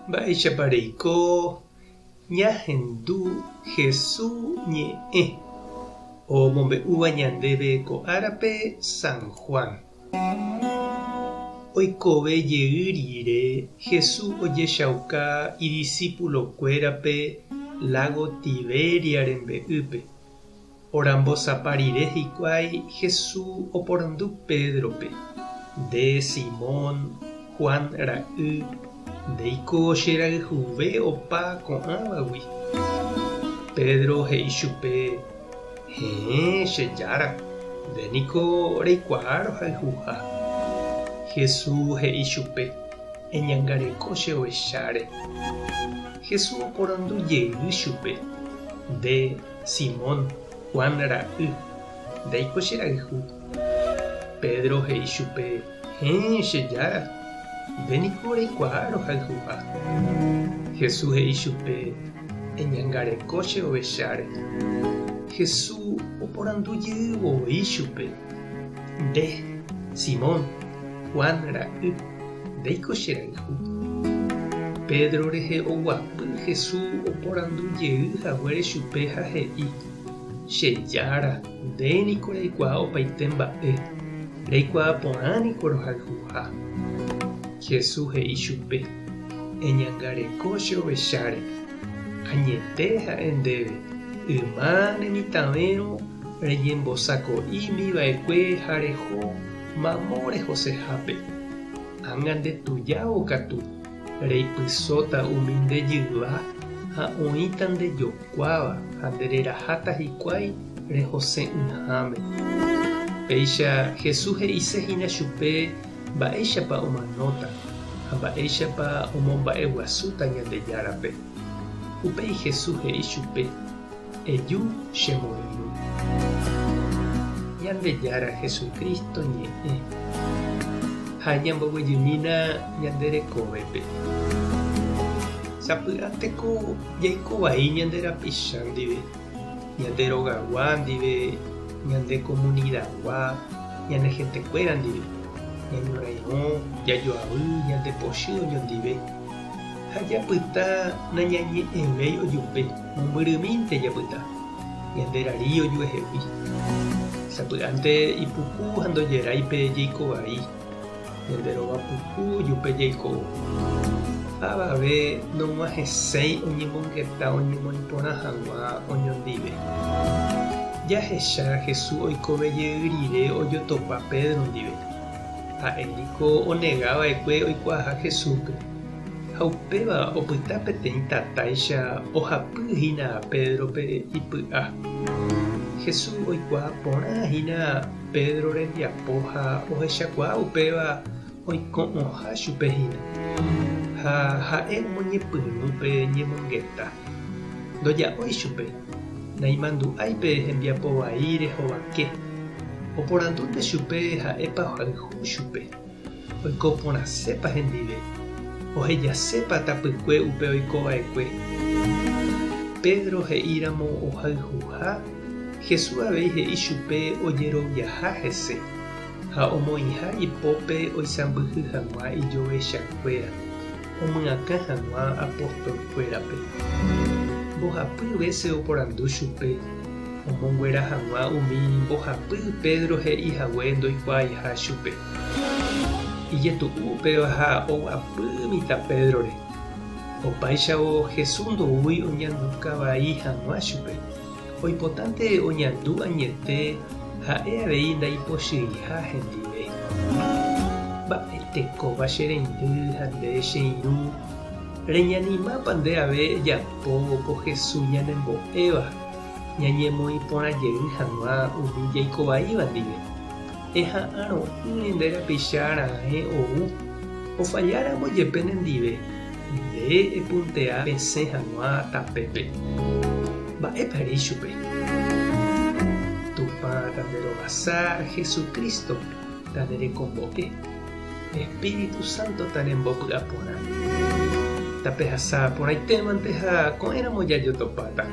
Mba'éichapa reiko ñahendu Hesu ñe'ẽ omombe'úva ñandéve ko árape San Juan. Oikove jey rire Hesu ojechauka idisípulokuérape lágo Tiberia rembe'ýpe. Orambosapa rire hikuái Hesu oporandu Pédrope, Nde Simón, Juan ra'y, ndéiko che rayhuve opa ko'ãvagui? Pedro he'i chupe, Heẽ, che Jára, nde niko reikuaa rohayhuha. Hesu he'i chupe, Eñangareko che ovecháre. Hesu oporandu jey chupe, Nde Simón, Juan ra'y, ndéiko che rayhu? Pedro he'i chupe, Héẽ, che Jára, nde niko reikuaa rohayhuha. Jesús he'i chupe, Eñangareko che ovecháre. Jesús oporandu jey voi chupe, Nde, Simón, Juan ra'y, ndéiko che rayhu? Pedro rehe oguapy Jesús oporandu jey haguére chupe ha he'i, Che Jára, nde niko reikuaa opaite mba'e, reikuaa porã niko rohayhuha. Jesús he'i chupe, Eñangareko che ovecháre. Añete ha'e ndéve, yma ne mitãvérõ reñembosako'ími va'ekue ha reho mamo rehosehápe. Ág̃a nde tujávo katu, reipysóta umi nde jyva ha oĩta nde jokuáva ha nde reraháta hikuái rehose'ỹháme. Péicha Jesús he'ise hína chupe mba'éichapa omanóta ha mba'éichapa omomba'eguasúta Ñandejárape. Upéi Jesús he'i chupe, Eju che moirũ. Ñandejára Jesucristo ñe'ẽ ha ñamboguejymína ñande rekovépe. Sapy'ánteko jaiko vai ñande rapicha ndive, ñande rogagua ndive, ñande komunidagua, ñane hentekuéra ndive, ñañorairõ, jajoavy, ñande pochy oñondive ha japyta nañañe'ẽvéi ojupe. Mombyrymínte japyta, ñande rari ojuehegui. Sapy'ánte ipuku ha ndojerái pe jeiko vai, ñande rova puku ojupe jaikóvo. Avave nog̃uahẽséi oñemongeta oñemoĩ porã hag̃ua oñondive. Jahecha Jesús oikove jey rire ojotopa Pedro ndive. Ha'e niko onega va'ekue oikuaaha Jesúspe. Ha upéva opyta peteĩ tatáicha ohapy hína Pédrope ipy'a. Jesús oikuaa porã hína Pedro rembiapo ha ohechakuaa upéva oiko'õha chupe hína. Ha ha'e omoñepyrũ pe ñemongeta. Ndoja'ói chupe, naimandu'ái pe hembiapo vai rehovake. Oporandúnte chupe ha'épa ohayhu chupe. Oiko porãsépa hendive? Ohejasépa tapykue upe oiko va'ekue? Pedro he'íramo ohayhuha, Jesús avei he'i chupe ojeroviaha hese ha omoĩha ipópe oisãmbyhy hag̃ua ijovechakuéra, omyakã hag̃ua apostolkuérape. Mbohapy vése oporandu chupe omonguera hag̃ua umi mbohapy Pedro he'i hague ndoikuaaiha chupe. Ijetu'u upéva ha oguapy mitã Pédrore. Opáichavo Jesús ndoúi oñanduka vai hag̃ua chupe, oipotánte oñandu añete ha'e avei ndaipochyiha hendive. Mba'etekópa che reindy ha nde che irũ, reñanimápa nde ave ejapóvo ko Jesús ñanembo'éva ñañemoĩ porã jey hag̃ua umi jaikovaíva ndive? Eha'arõ'ỹre nde rapicha raẽ ou, ofalláramo jepe nendive, nde epuntea pesẽ hag̃ua tapépe. Mba'épa ere ichupe? Tupã tanderovasa Jesucristo tanerekombo'e, Espíritu Santo tanembopy'aporã. Tapehasa porãitémante ha ko'ẽramo jajotopáta.